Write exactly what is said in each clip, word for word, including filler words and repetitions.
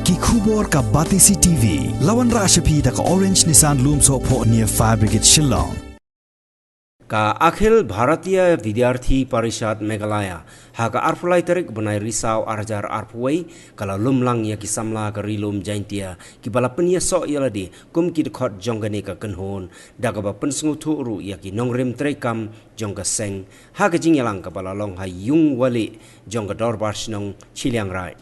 Ki khubor ka Batesi T V. La wanrah sha phi da ka Orange Nissan Lumsohphoh near Fire Brigade Shillong. Ka Akhil Bharatiya Vidyarthi Parishad Meghalaya, ha ka arphew lai tarik bnai Risaw ar hajar arphew wei, ka la lum lang ïa ki samla ka Ri Lum Jaintia kiba la pynïasoh ïa lade kum ki dkhot jong kane ka kynhun, da kaba pynsngewthuh ruh ïa ki nongrim treikam jong ka seng, ha ka jingïalang kaba la long ha Ïungwalieh jong ka Dorbar Shnong Chilliangraij.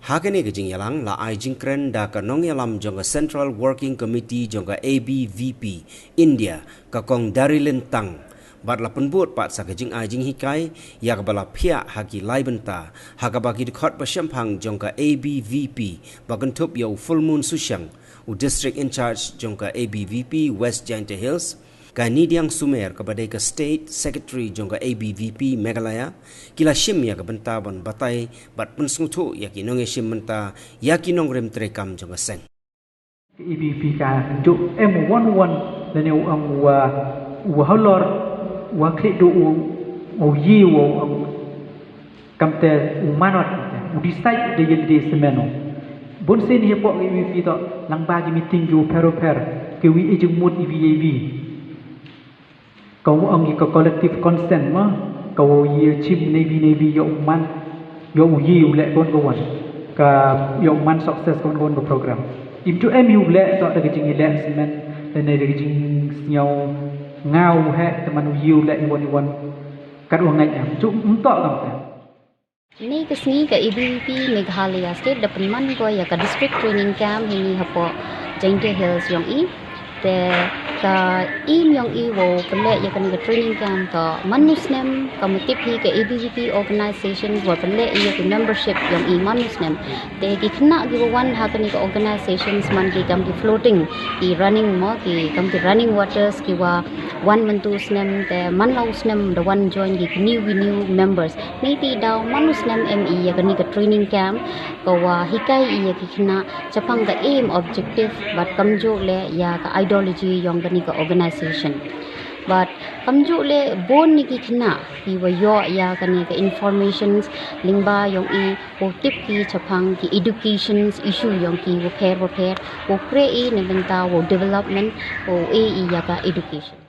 Ha kane ka jingïalang la ai jingkren da ka nongïalam jong ka Central Working Committee jong ka A B V P India, ka Kong Darilin Tang, bad la pynbud pat sa ka jingai jinghikai ïa kaba la phiah ha ki lai bynta, ha kaba ki dkhot ba shemphang jong ka A B V P, ba kynthup ïa u Fullmoon Sushang, u District In-charge jong ka A B V P West Jaintia Hills, ka Nidiang Sumer kaba dei ka State Secretary jong ka A B V P Meghalaya, ki la shim ïa ka bynta ban batai bad pynsngewthuh ïa ki nongïashim bynta ïa ki nongrim treikam jong ka seng. Ka A B V P ka ju em u wan u wan lane u ong u wa, u wa halor, u wa khlieh duh u, u ïa u ong. Kamte u manot, u decide da ïa lade smen u. Bun sien hapoh ka A B V P to, lyngba ki meeting ki u pher u pher, ki u ïa jingmut iwi ïa iwi. Ka u ong ïa ka collective consent ma, ka u ïa chim neiwi neiwi ïa u man, ïa u ïa u leh kon ka wan. Ka ïa u man success kon kon ka program. Im ju em ïa u leh to da ka jingïaleh smen, lane da ka jingsngew nga u heh, te man u ïa u leh iwan iwan. Kat u ngeit em, ju em to kamte. Ni ka sngi ka A B V P Meghalaya State da pynman ko ïa ka District Training Camp hini hapoh Jaintia Hills yong i. Te ka aim yong i wow pynleh ïa kani ka training camp ka man u snem, ka mutip hi ka A B V P organization wow pynleh ïa ka membership yong i man u snem. Te ki khynnah ki wa wan ha kani ka organization man ki kam ki floating, ki running mo, ki kam ki running waters, ki wa wan mynta u snem, te man la u snem da wan join ki ki new, ki new members. Ni ti daw man u snem em i ïa kani ka training camp, ka wa hikai i ïa ki khynnah chaphang ka aim, objective, bad kamjooh leh ïa ka ideology yong kani ka organization. Bad kamjooh leh bun ni ki khynnah ki wa ïoh ïa kani ka informations lyngba yong i, wow tip ki chaphang ki educations issue yong ki wa pher wa pher, wow khreh i na bynta wow development, wow e i ïa ka education.